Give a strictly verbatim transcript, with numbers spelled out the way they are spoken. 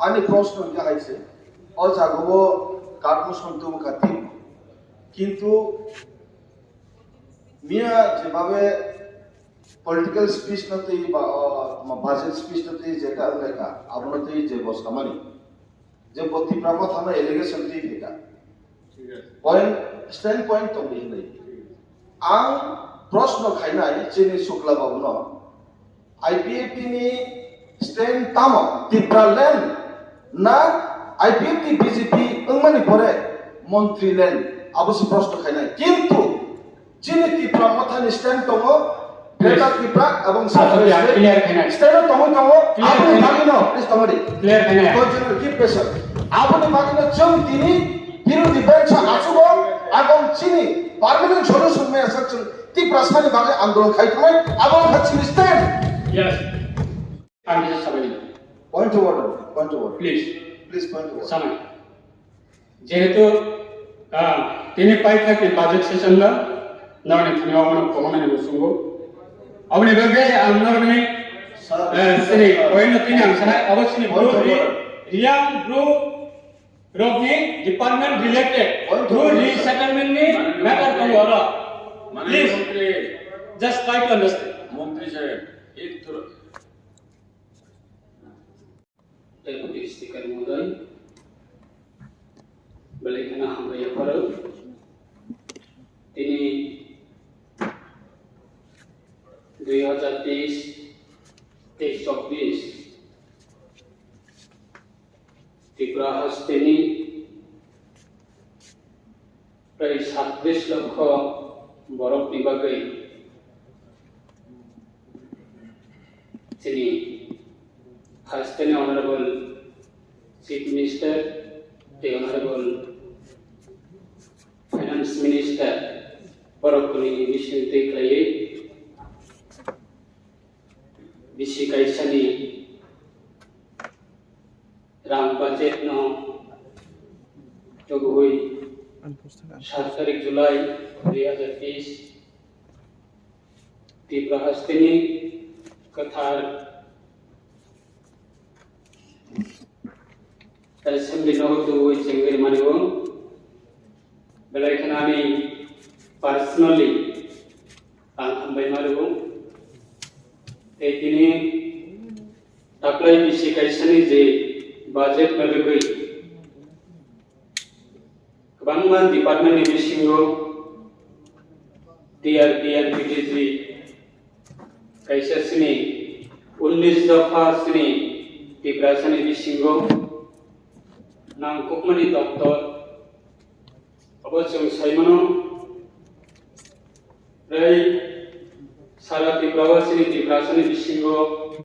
Ani proshno hwnkhe hai se, o jagao card motion tubukha thik, kintu miya jebabe political speech no twi ba, o, ma, budget speech no twi jeta wnglaikha, abono twi jebo samani, je bo Tipra Motha no allegation twi phaikha. Point, stand point tongdi hinwi. Ang proshno khainai chini Shukla Babu no, I P F T ni stand tamo, Tipra land na I P F T B J P wngmani pore montri land? Abo se proshno khainai. Kintu chini Tipra Mothani stand tongo, Greater Tipra ebong South West State stand o tongwi tongo. Aboni bagwino, please tongodi. Clear khainai. Continue, keep patient. Aboni bagwino chwng tini birodhi bench o achukgo, ebong chini permanent solution maya sak chwng Tiprasani bagwi andolon khai thangnai, abo wngkha chini stand. Yes. Ang kisa sabai. Point of order, point of order. Please. Please, point of order. Samai. Jehetu, ah, tini paithakni budget session da, nani thani omono komanani musungo. Aboni bagwi ang nani, eh, sini, point no tini ang sanai, abo sini bro, ri-, riyang bro, rokni department related, bro, resettlement ni matter tongo oro. Please, just try to understand. Montri saheb, ek thoro. Deputy Speaker Mohoday, belai kheno hambai yapharo. Tini dui hazar teis tei chobbish Tripura hasteni prai satris lokho borokni bagwi chini hasteni Honorable Chief Minister tei Honorable Finance Minister borokni bising twi khlaiwi bisi kaisani rang budget no tubui sat tarik July dui hazar teis Tripura hasteni kwthar Assembly no tubui chengwi mani o belai kheno ani personally ang hambai ma rwo. Tei tini taklai bisi kaisani je budget no rwgwi kwbangma department ni bisingo T R P and P T G kaisa sini unnish dopha sini Tiprasani bisingo nangkukmani doktor. Abo chwng sai mano, tei sara Tripura o chini Tiprasani bisingo